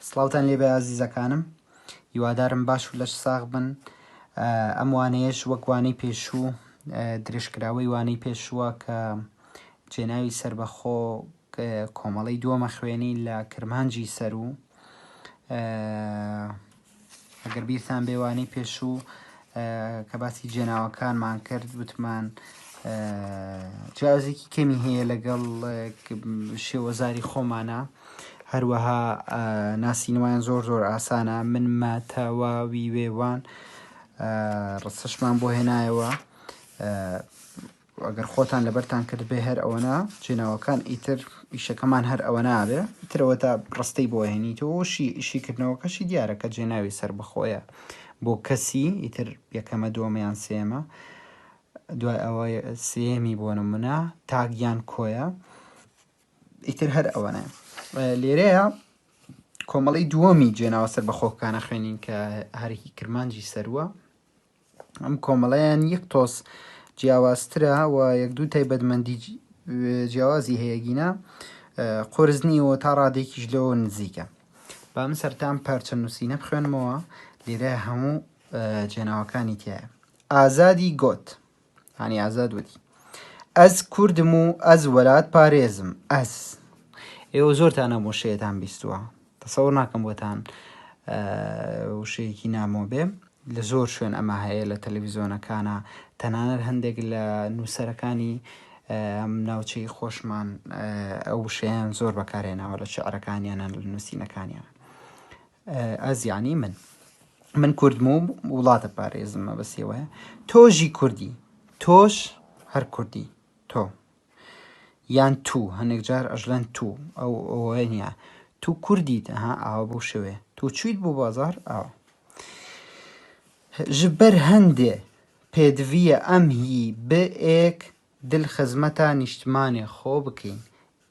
سڵاوتان لێبێ ئازیزەکانم هیوادارم باش و لەش ساغ بن ئەم وانەیەش وەک وانەی پێشوو درێژکراوەی وانەی پێشووە کە جێناوی سربەخۆ کۆمەڵەی دووەمە خوێنی لە کرمانجی سەروو ئەگەر بیرتان بێ وانەی پێشوو کە باسی جێناوەکانمان کرد وتمان جیاوازێکی کەمی هەیە لەگەڵ شێوەزاری خۆمانە هەروەها ناسینەوەیان زۆر زۆر ئاسانە من ماتەوە ویوێوان ڕستەشمان بۆ هێنایەوە ئەگەر خۆتان لەبەرتان کردبێ هەر ئەوەنە جێناوەکان ئیتر ئیشەکەمان هەر ئەوە نابێ ئیتر ئەوەتا ڕستەی بۆ هێنیتەوە و شی شیکردنەوەکەشی دیارە کە جێناوی سەربەخۆیە بۆ کەسی ئیتر یەکەمە دووەمە یان سێیەمە دوای ئەوە سێیەمی بۆ نمونە تاک یان کۆیە ئیتر هەر ئەوەنە لێرەیە کۆمەڵی دووەمی جێناوە سەربەخۆکانە خوێنین کە هەرکی کرمانجی سەروە ئەم کۆمەڵەیان یەک تۆز جیاوازترە و یەک دوو تایبەتمەندی جیاوازی هەیە گینا قورس نییە و تا ڕادێکیش لەوە نزیکە با من سەرتام پارچە نووسینە بخوێنمەوە لێرە هەموو جێناوەکانی تایە ئازادی گۆت هانی ئازاد وتی ئەز کوردم و ئەز وەلات پارێزم ئەز ئێوە زۆرتان ئەم وشەیەتان بیستووە تەسەور ناکەم بۆتان وشەیەکی نامۆ بێ لە زۆر شوێن ئەمە هەیە لە تەلەڤیزۆنەکانە تەنانەت هەندێک لە نووسەرەکانی ئەم ناوچەی خۆشمان ئەو وشەیان زۆر بەکارهێناوە لە شعرەکانیانە لە نووسینەکانیان ئەز یعنی من من کوردم و وڵاتە پارێزم مەبەستیەوەیە تۆژی کوردی تۆش هەر کوردی تۆ یان تو هەنێک جار ئەژلەن تو ئەو ئەوە نییە تو کوردیت ها ئاوا بەو شێوەیە تۆ چویت بۆ بازار ئاوا ji ber hindê pêdiviye em hî bi êk dil xizmeta nîştimanê xwe bikîn.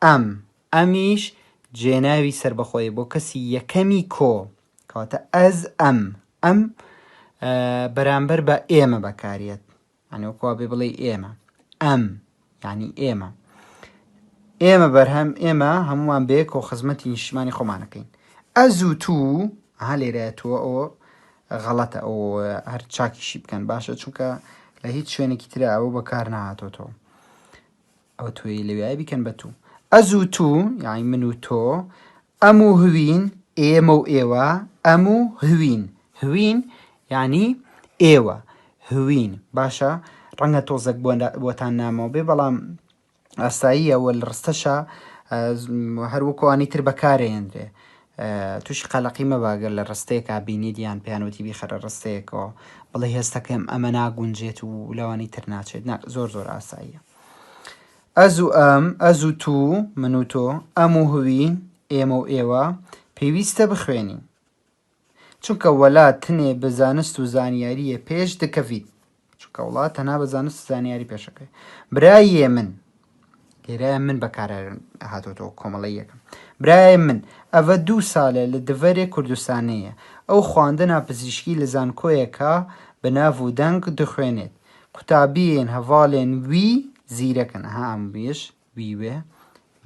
Em, emîş cênawî serbixwe ye bo kesî yekemî ko. Kewate ez, em. Em beramber بە ئێمە بەکاریەت. یانی وەکو وا بێ بڵێی ئێمە. ئەم یانی ئێمە. ئێمە بەرهەم ئێمە هەموومان بەیەکەوە خزمەتی نیشتمانی خۆمانەکەین. ئەز و تو ئەها لێرە تۆ ئەوە غەڵەتە ئەو هەر چاکیشی بکەن باشە چونکە لە هیچ شوێنێکی ترا ئەوە بەکار نهاتۆتەوە ئەوە تۆی لەوێ بیکەن بە تو ئەز و تو یعنی من و تۆ ئەم و هوین ئێمە و ئێوە ئەم و هوین هوین یعنی ئێوە هوین باشە ڕەنگە تۆزێک بۆتان نامەوە بێ بەڵام ئاساییە وە لە ڕستەشا هەر وەکو ئەوانی تر بەکارێنرێ تووشی قەلەقی مەبە گەر لە ڕستەیەکا بینیت یان پێیان وتی بیخەرە ڕستەیەکەوە بڵێ هێستەکەم ئەمە ناگونجێت و لەوانی تر ناچێت نا زۆر زۆر ئاساییە ئەز و ئەم ئەز و تو من و تۆ ئەم و هوین ئێمە و ئێوە پێویستە بخوێنین چونکە وەلات تنێ بە زانست و زانیارییە پێش دکەڤیت چونکە وڵات تەنها بە زانست و زانیاری پێشەکەی برایێ من لێرە من بەکار هاتۆتەوە کۆمەڵی یەکەم برایە من ئەڤە دوو سالە لە دڤەرێ کوردستانەیە ئەو خواندنا پزیشکی لە زانکۆیەکا بە ناڤ و دەنگ دخوێنێت قوتابیێن هەڤاڵێن وی زیرەکن ئەها ئەم ویش وی وێ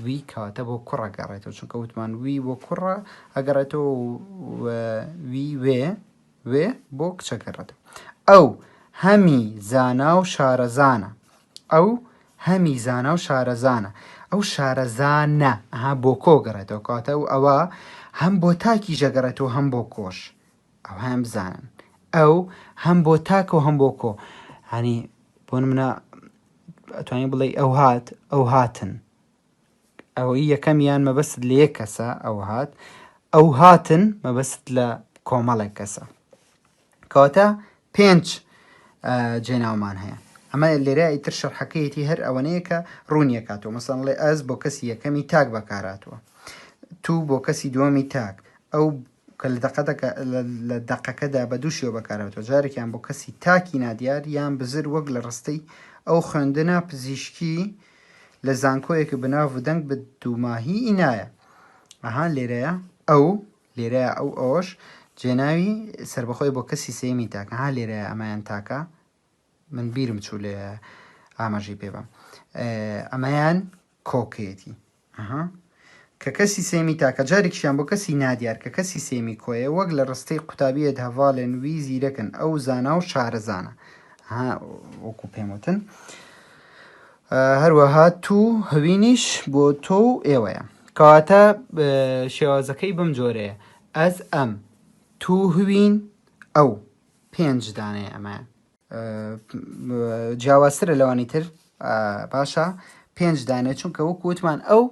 وی کەواتە بۆ کوڕ ئەگەڕێتەوە چونکە وتمان وی بۆ کوڕە ئەگەڕێتەوە وی وێ وێ بۆ کچە گەڕێتەوە ئەو هەمی زانا و شارەزانە ئەو هەمی زانا و شارەزانە ئەو شارەزانە ها بۆ کۆ گەڕێتەوە کەواتە ئەو ئەوە هەم بۆ تاکی ژەگەڕێتەوە هەم بۆ کۆش ئەو هەم بزانن ئەو هەم بۆ تاک و هەم بۆ کۆ هەنی بۆ منە ئەتوانی بڵێی ئەو هات ئەو هاتن ئەوەی یەکەمیان مەبەست لە یەک کەسە ئەو هات ئەو هاتن مەبەست لە کۆمەڵێک کەسە کەواتە پێنج جێناومان هەیە ئەمە لێرە ئیتر شەرحەکەیەتی هەر ئەوەنەیە کە ڕوونیە کاتەوە مەسەڵەن ڵێ ئەز بۆ کەسی یەکەمی تاک بەکاراتوە تو بۆ کەسی دووەمی تاک ئەو کە لە دەقەدەکە لە دەقەکەدا بە دوو شێوە بەکارهاتووە، جارێکیان بۆ کەسی تاکی نادیار یان بزر وەک لە ڕستەی ئەو خوێندنە پزیشکی لە زانکۆیەکی بەناو و دەنگ بە دووماهی ئینایە. ئەها لێرەیە ئەو لێرەیە ئەو ئەوەش جێناوی سەربەخۆی بۆ کەسی سێیەمی تاکە ها لێرەیە ئەمەیان تاکە من بیرم چوو لێ ئاماژەی پێ بەم ئەمەیان کۆکەیەتی ئەها. کە کەسی سێیەمی تاکە، جارێکیشیان بۆ کەسی نادیار کە کەسی سێیەمی کۆیە، وەک لە ڕستەی قوتابییەت هەڤاڵێن وی زیرەکن، ئەو زانا و شارەزانە. ها وەکو پێم وتن. هەروەها تو هوینیش بۆ تۆ و ئێوەیە. کەواتە شێوازەکەی بەم جۆرەیە، ئەز ئەم، تو هوین، ئەو. پێنج دانەیە ئەمە. جیاوازترە لەوانی تر باشە پێنج دانێ چونکە وەکو وتمان ئەو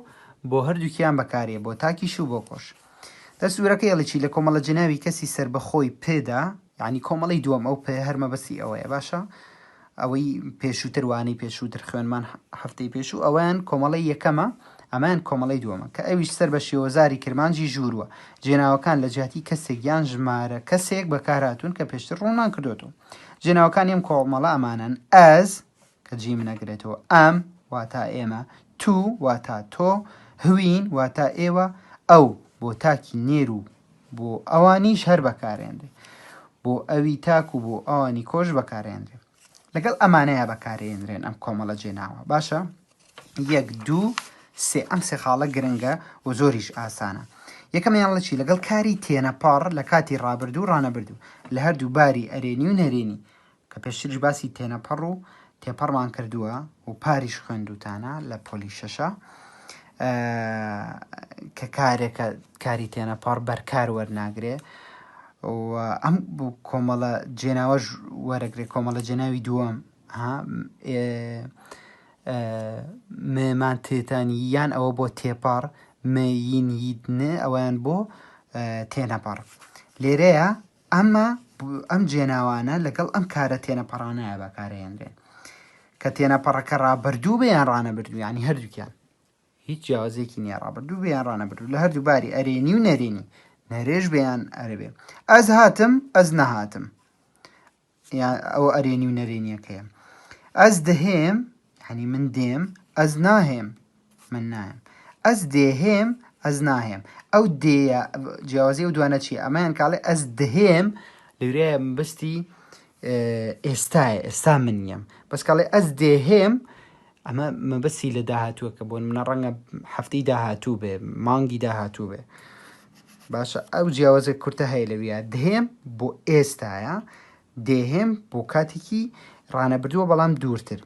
بۆ هەردووکیان بەکارێ بۆ تاکیش و بۆ کۆش دەستورەکەی ئەڵی لە کۆمەڵە جناوی کەسی سەربەخۆی پێدا یعنی کۆمەڵی دووەم ئەو پێ هەر مەبەستی ئەوەیە باشە ئەوەی پێشووتر وانەی پێشووتر خوێنمان هەفتەی پێشوو ئەویان کۆمەڵی یەکەمە ئەمەیان کۆمەڵەی دووەمە کە ئەویش سەر بە شێوەزاری کرمانجی ژوورووە. جێناوەکان لە جیاتی کەسێک یان ژمارە کەسێک بەکارهاتوون کە پێشتر ڕوونمان کردۆتەوە. جێناوەکانی ئەم کۆمەڵە ئەمانەن، ئەز، کە جێی من ئەگرێتەوە، ئەم، واتا ئێمە، تو، واتا تۆ، هوین، واتا ئێوە، ئەو، بۆ تاکی نێر و بۆ ئەوانیش هەر بەکارێنرێ. بۆ ئەوی تاک و بۆ ئەوانی کۆش بەکارێنرێ. لەگەڵ ئەمانەیا بەکارێنرێن ئەم کۆمەڵە جێناوە. باشە؟ یەک دوو سێ ئەم سێ خاڵە گرنگە و زۆریش ئاسانە یەکەمیان لە چی لەگەڵ کاری تێنەپەڕ لە کاتی ڕابردوو ڕانەبردوو لە هەردوو باری ئەرێنی و نەرێنی کە پێشتریش باسی تێنەپەڕ و تێپەڕمان کردووە و پاریش خوێندوتانە لە پۆلی شەشە کە کارێکە کاری تێنەپەڕ بەرکار وەرناگرێ و ئەم کۆمەڵە جێناوەش وەرەگرێ کۆمەڵە جێناوی دووەم ها م مان تێتان یان ئەوە بۆ تێپەڕ م یین یت ن ئەوەیان بۆ تێنەپەڕ لێرەیە ئەمە ئەم جێناوانە لەگەڵ ئەم کارە تێنەپەڕانەیە بەکارهێنرێن کە تێنەپەڕەکە ڕابردوو بێ یان ڕانەبردوو یانی هەردووکیان هیچ جیاوازێکی نییە ڕابردوو بێ یان ڕانەبردوو لە هەردوو باری ئەرێنی و نەرێنی نەرێش بێیان ئەرێ ئەز هاتم ئەز نەهاتم یان ئەوە ئەرێنی و نەرێنیەکەیە ئەز دەهێم یعنی من دێم ئەز ناهێم من نایم ئەز دێهێم ئەز ناهێم ئەو دێیە جیاوازی ئەو دوانە چیە ئەمەیان کاڵێ ئەز دهێم لەورەیە مەبەستی ئێستایە ئێستا من نییەم بەس کاڵێ ئەز دێهێم ئەمە مەبەستی لە داهاتووە کە بۆ منە ڕەنگە هەفتەی داهاتوو بێ مانگی داهاتوو بێ باشە ئەو جیاوازە کورتە هەیە لەویا دهێم بۆ ئێستایە دێهێم بۆ کاتێکی ڕانەبردووە بەڵام دوورتر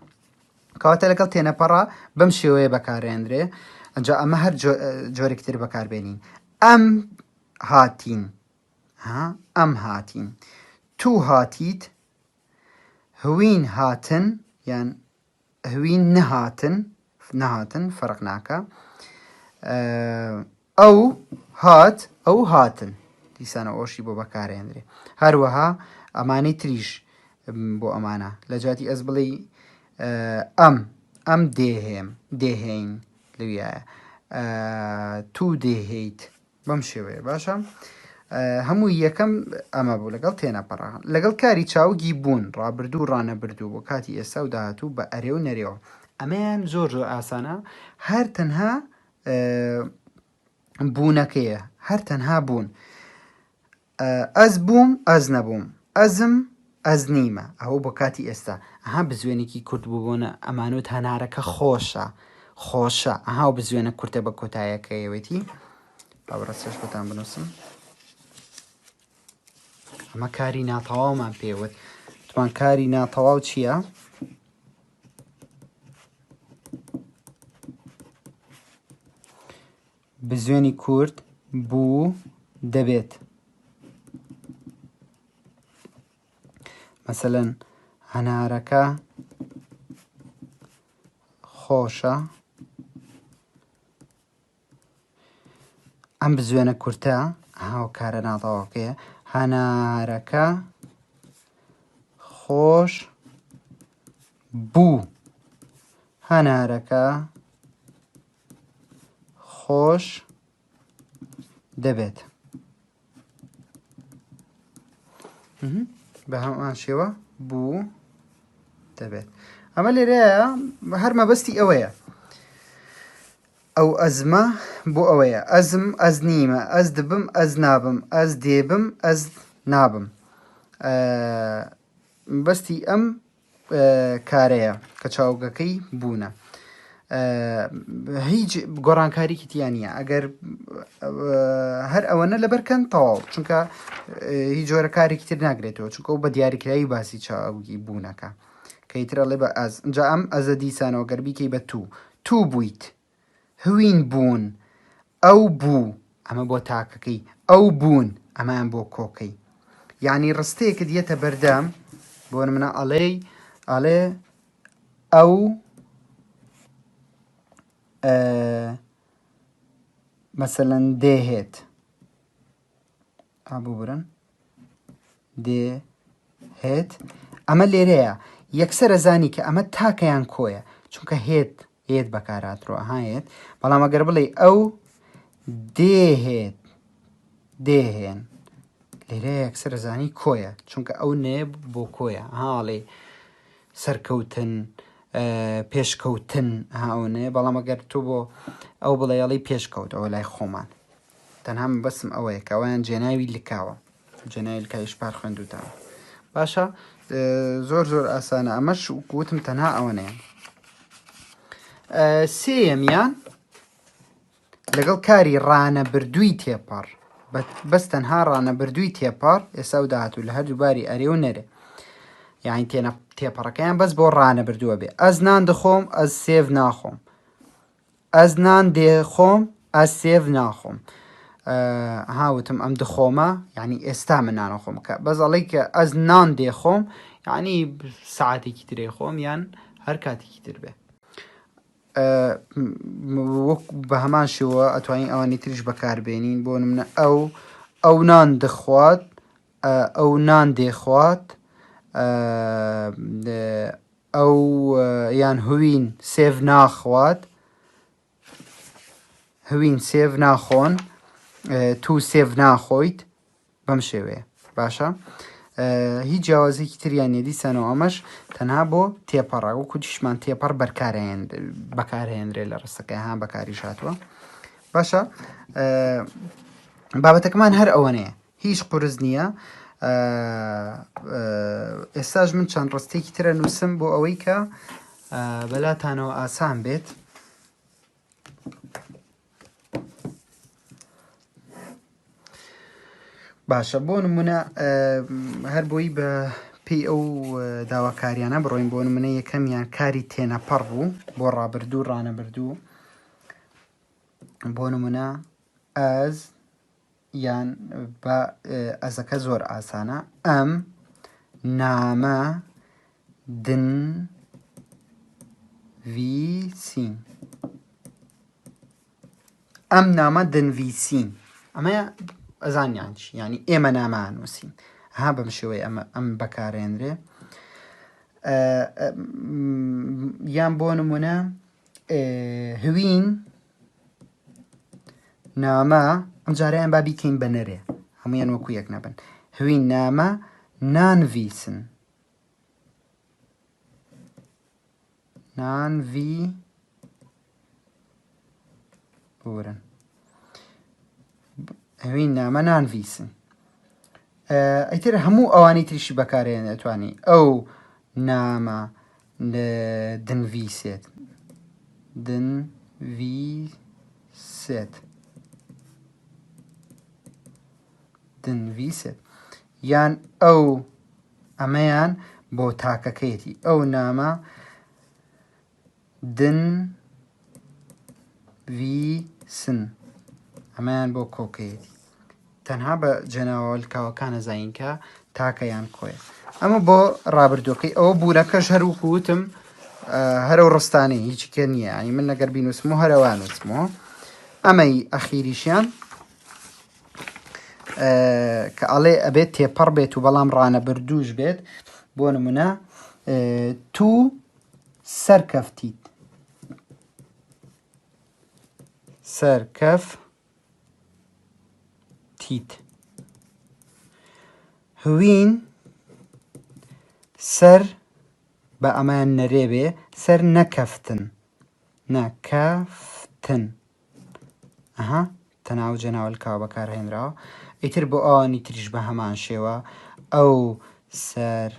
کەواتە لەگەڵ تێنەپەڕە بەم شێوەیە بەکارێنرێ ئەجا ئەمە هەر جۆرێک تر بەکاربێنین ئەم هاتین ها ئەم هاتین تو هاتیت هوین هاتن یان هوین نەهاتن نەهاتن فەرق ناکە ئەو هات ئەو هاتن دیسانە ئۆشی بۆ بەکارێنرێ هەروەها ئەمانەی تریش بۆ ئەمانە لە جاتی ئەس بڵێ ئەم ئەم دێهێم دێهێین لەویایە تو دێهێیت بەم شێوەیە باشە هەموو یەکەم ئەمە بوو لەگەڵ تێنەپەڕا لەگەڵ کاری چاوگی بوون ڕابردوو ڕانەبردوو بۆ کاتی ئێستا و داهاتوو بە ئەرێ و نەرێەوە ئەمەیان زۆر زۆر ئاسانە هەر تەنها بوونەکەیە هەر تەنها بوون ئەز بووم ئەز نەبووم ئەزم ئەز نیمە ئەوە بۆ کاتی ئێستا ئەها بزوێنێکی کورت بوو بۆنە ئەمانوت هەنارەکە خۆشە خۆشە ئەها و بزوێنە کورتە بە کۆتایەکەیەوەتی با بەڕستەش بۆتان بنووسم ئەمە کاری ناتەواومان پێوت توان کاری ناتەواو چییە؟ بزوێنی کورت بوو دەبێت. مەسەلەن هەنارەکە خۆشە ئەم بزوێنە کورتە هاوکارە ناتەواوەکەیە هەنارەکە خۆش بوو هەنارەکە خۆش دەبێت بە هەمان شێوە بوو دەبێت ئەمە لێرەیە هەر مەبەستی ئەوەیە ئەو ئەزمە بۆ ئەوەیە ئەزم ئەز نیمە ئەز دبم ئەز نابم ئەز دێبم ئەز نابم بەستی ئەم کارەیە کە چاوگەکەی بوونە. هیچ گۆڕانکاریکی تیا نییە ئەگەر هەر ئەوەنە لەبەرکەن تەواو چونکە هیچ جۆرە کارێکی تر ناگرێتەوە چونکە ئەو بە دیاریکراوی باسی چاوگی بوونەکە کە ئیتر ئەڵێ بە ئەز جا ئەم ئەزە دیسانەوە گەر بیکەی بە تو تو بوویت هوین بوون ئەو بوو ئەمە بۆ تاکەکەی ئەو بوون ئەمەیان بۆ کۆکەی یعنی ڕستەیەکت یەتە بەردەم بۆ نمونە ئەڵێی ئەڵێ ئەو مەسەلەن دێهێت ببورن دێ هێت ئەمە لێرەیە یەکسەر ئەزانی کە ئەمە تاکەیان کۆیە چونکە هێت هێت بەکاراترۆ هاێت بەڵام ئەگەر بڵێ ئەو دێهێت دێهێن لێرە یەکسەر ئەزانی کۆیە چونکە ئەو نێ بۆ کۆیە هاڵێ سەرکەوتن پێشکەوتن هاونێ بەڵام ئەگەر تۆ بۆ ئەو بڵێڵی پێشکەوت ئەوە لای خۆمان تەنها مەبەستم ئەوەیە کە ئەویان جێناوی لکاوە جێناوی لکاویش پار خوێندوتانە باشە زۆر زۆر ئاسانە ئەمەش وتم تەنها ئەوەنەیە سێیەمیان لەگەڵ کاری ڕانەبردووی تێپەڕ بەس تەنها ڕانەبردووی تێپەڕ ئێستا و داهاتوو لە هەردوو باری ئەرێ و نەرێ یعنی تێنە تێپەڕەکەیان بەس بۆ ڕانەبردووە بێ ئەز نان دخۆم ئەز سێڤ ناخۆم ئەز نان دێخۆم ئەز سێڤ ناخۆم ها وتم ئەم دخۆمە یعنی ئێستا من نانەخۆم کە بەس ئەڵێی کە ئەز نان دێخۆم یعنی سعاتێکی ترێ خۆم یان هەر کاتێکی تر بێ وەک بە هەمان شێوە ئەتوانین ئەوانی تریش بەکاربێنین بۆ نمونە ئەو ئەو نان دەخوات ئەو نان دێخوات ئەو یان هوین سێڤ ناخوات هوین سێڤ ناخۆن تو سێڤ ناخۆیت بەم شێوەیە باشە هیچ جیاوازێکی تریان نیە دیسانەوە ئەمەش تەنها بۆ تێپەڕە وەکو تیشمان تێپەڕ بەکارهێنرێ لە ڕستەکە ها بەکاریش هاتووە باشە بابەتەکەمان هەر ئەوەنەیە هیچ قورس نییە ئێستاش من چەند ڕستێکی ترە نووسم بۆ ئەوەی کە بەلاتانەوە ئاسان بێت باشە بۆ نمونە هەر بۆی بە پێی ئەو داواکاریانە بڕۆین بۆ نمونە یەکەمیان کاری تێنەپەڕ بوو بۆ ڕابردوو ڕانەبردوو بۆ نمونە ئەز یان بە ئەزەکە زۆر ئاسانە ئەم نامە دن ڤیسین ئەم نامە دنڤیسین ئەمە ئەزانیان چی ینی ئێمە نامان نووسین ها بەم شێوەی ئەمە ئەم بەکارێنرێ یان بۆ نمونە هوین نامە ئەم جارەیان با بیکەین بە نەرێ هەمویان وەکو یەک نەبن هوین نامە نانڤیسن نانڤی بورن هەوین نامە نانڤیسن ئیتر هەموو ئەوانی تریشی بەکارێن ئەتوانی ئەو نامە دنڤیسێت دنڤیسێت دنڤیسێت یان ئەو ئەمەیان بۆ تاکەکەیەتی ئەو نامە دن ڤیسن ئەمەیان بۆ کۆکەیەتی تەنها بە جێناوە لکاوەکان ئەزانین کە تاکە یان کۆیە ئەمە بۆ ڕابردووەکەی ئەوە بوونەکەش هەر وەکو وتم هەرە و ڕستانەی هیچی کە نییە ینی من نەگەر بینوسم و هەرەوان نووسمەوە ئەمەی ئەخیریشیان کە ئەڵێ ئەبێت تێپەڕ بێت و بەڵام ڕانەبردووش بێت بۆ نمونە تو سەرکەفتیت سەرکەف تیت هوین سەر بە ئەمەیان نەرێ بێ سەر نەکەفتن نەکەفتن ئەها تەناو جەناولکاوە بەکارهێنراوە ئیتر بۆ ئەوانی تریش بە هەمان شێوە ئەو سەر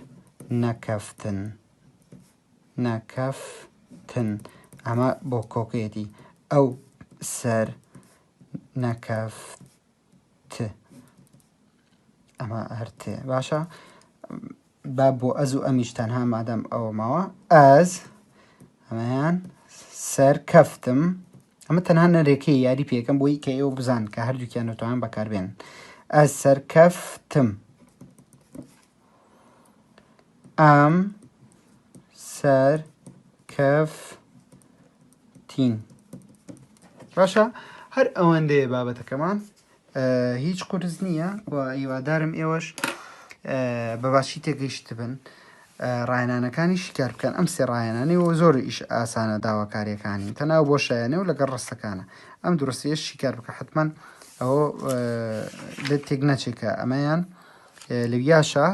نەکەفتن نەکەفتن. ئەمە بۆ کۆکەیەتی ئەو سەر نەکەفت ئەمە هەر تێ باشە با بۆ ئەز و ئەمیش تەنها مادەم ئەوە ماوە ئەز ئەمەیان سەرکەفتم ئەمە تەنها نەرێکەی یاری پێکەم بۆی کە ئێوە بزان کە هەردووکیان دەتوان بەکاربێن ئەز سەرکەفتم ئەم سەر کەف تین باشە هەر ئەوەندەیە بابەتەکەمان هیچ قورس نییە و هیوادارم ئێوەش بە باشی تێگەیشتبن ڕاهێنانەکانی شیکار بکەن ئەم سێ ڕاهێنانی و زۆر ئیش ئاسانە داواکاریەکانی تەناو بۆ شایەنە و لەگەڵ ڕستەکانە ئەم دروستیە شیکار بکە حتمما ئەوە لە تێک نەچێت کە ئەمەیان لەویاشە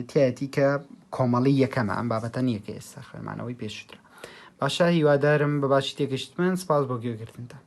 تایەتی کە کۆمەڵی یەکەمە ئەم بابەتە نییە کە ئێستا خوێنمانەوەی پێشترە باشە هیوادارم بە باشی تێگەشتمن سپاس بۆ گوێگرتنتان.